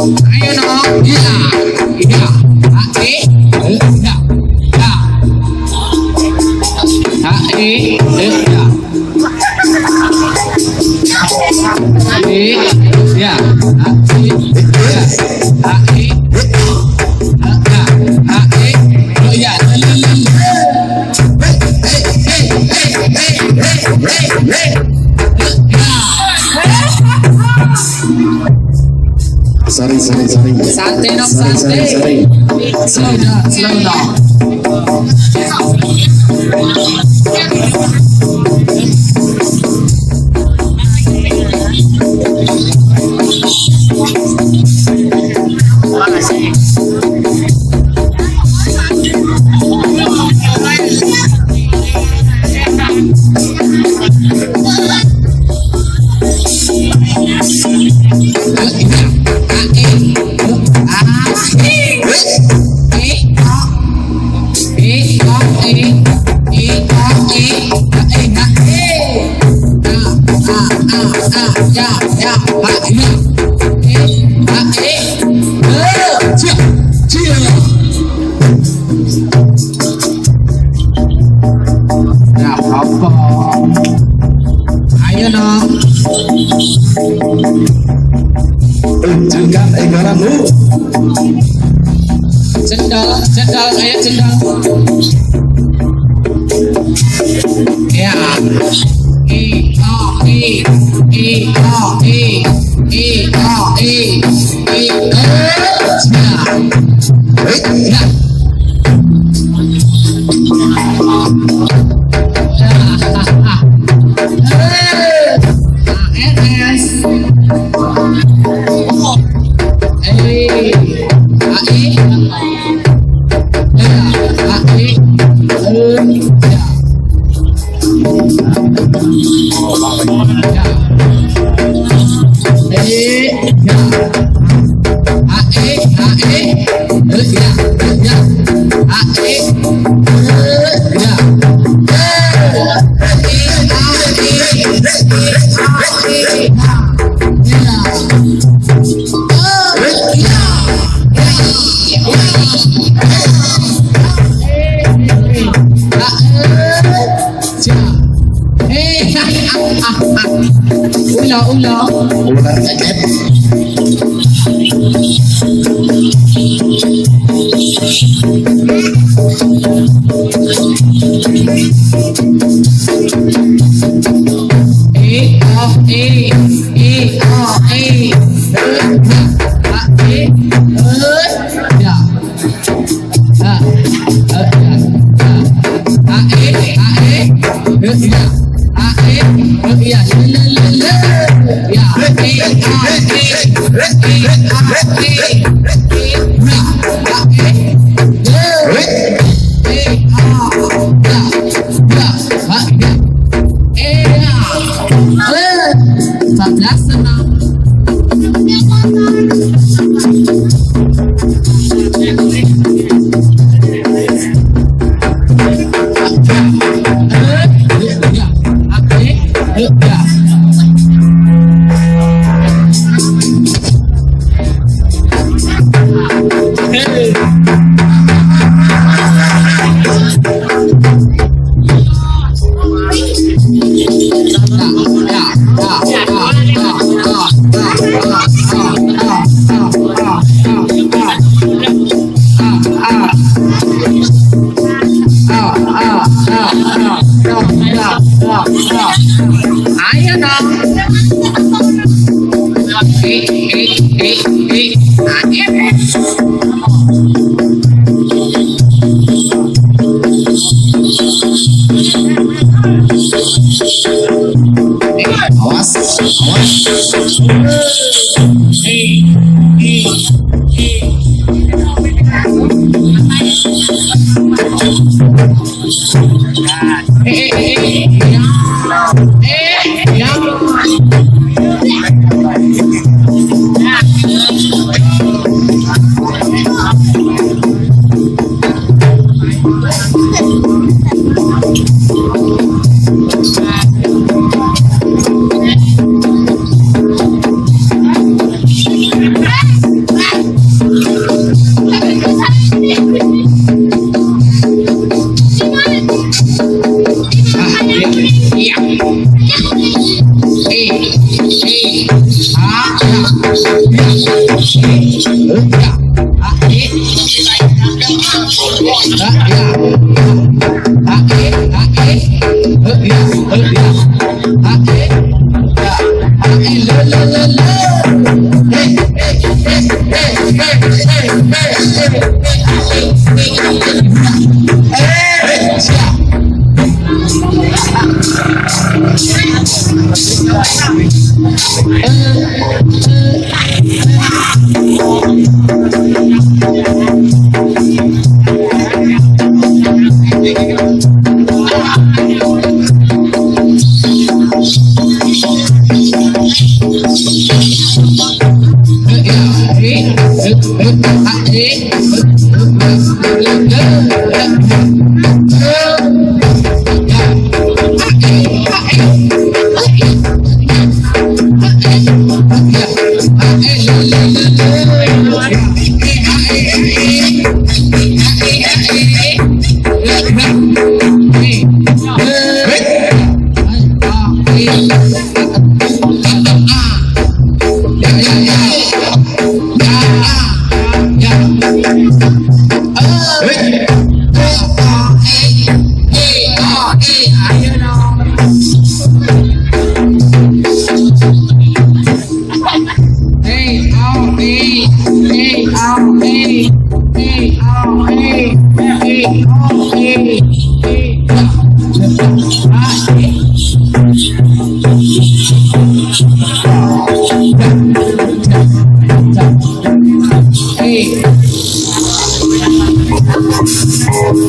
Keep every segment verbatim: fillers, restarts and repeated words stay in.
Ayo no, iya, iya, A E, iya, iya, A E, iya. A E, iya, A E, iya, A E, iya, A E, oh iya, lele, lele. Sorry, sorry, sorry. Santai dong, santai. Slow down, slow down. Nah, apa? Ayo no. Cendol, cendol, ayo cendol. E, A, E, E, A, E, E, A, E, E, A, ya. Ya. A, N, S. E, A, E. Ya, A, E, E, ya. Ya. E, ya. A, E, A, E, E, ya, E, ya. A, E, E, ya. E, A, E, E, A, E, ya. Ya. Ula, ula. Ula. E, A, E, E, A, E, E, ya. A, E, A, E, E, ya. A, E, E, ya. Le, le, le, le. Ya. E, A, E, E, A, E, E, ya. A, E, E, A, ya. Ya. A, ya. E, ya. E. Sa biasa na. Ayo dong. Eh, eh, eh, eh. Ayo. Eh, awas, awas. Eh, eh, eh. Eh, eh, eh, eh, ya. Eh, ya.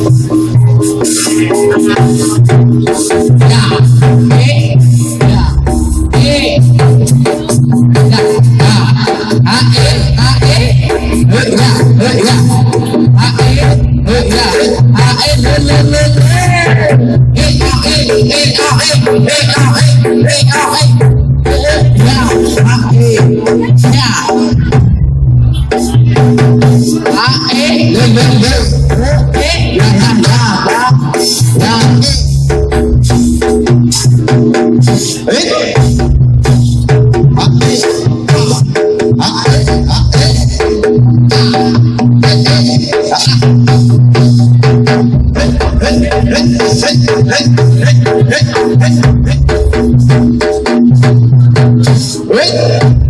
Ya, e, ya, e, ya, ya, a, e, a, e, e, ya, e, ya, a, e, e, ya, a, e, le, le, le, le, e, ya, e, e, ya, e, e, ya, e, e, ya, a, e, ya. A, e, le, le, le, e, ya, ya, ya, ya, ya. Eh? A, e, a, e, a, e, a, e, a. Wait.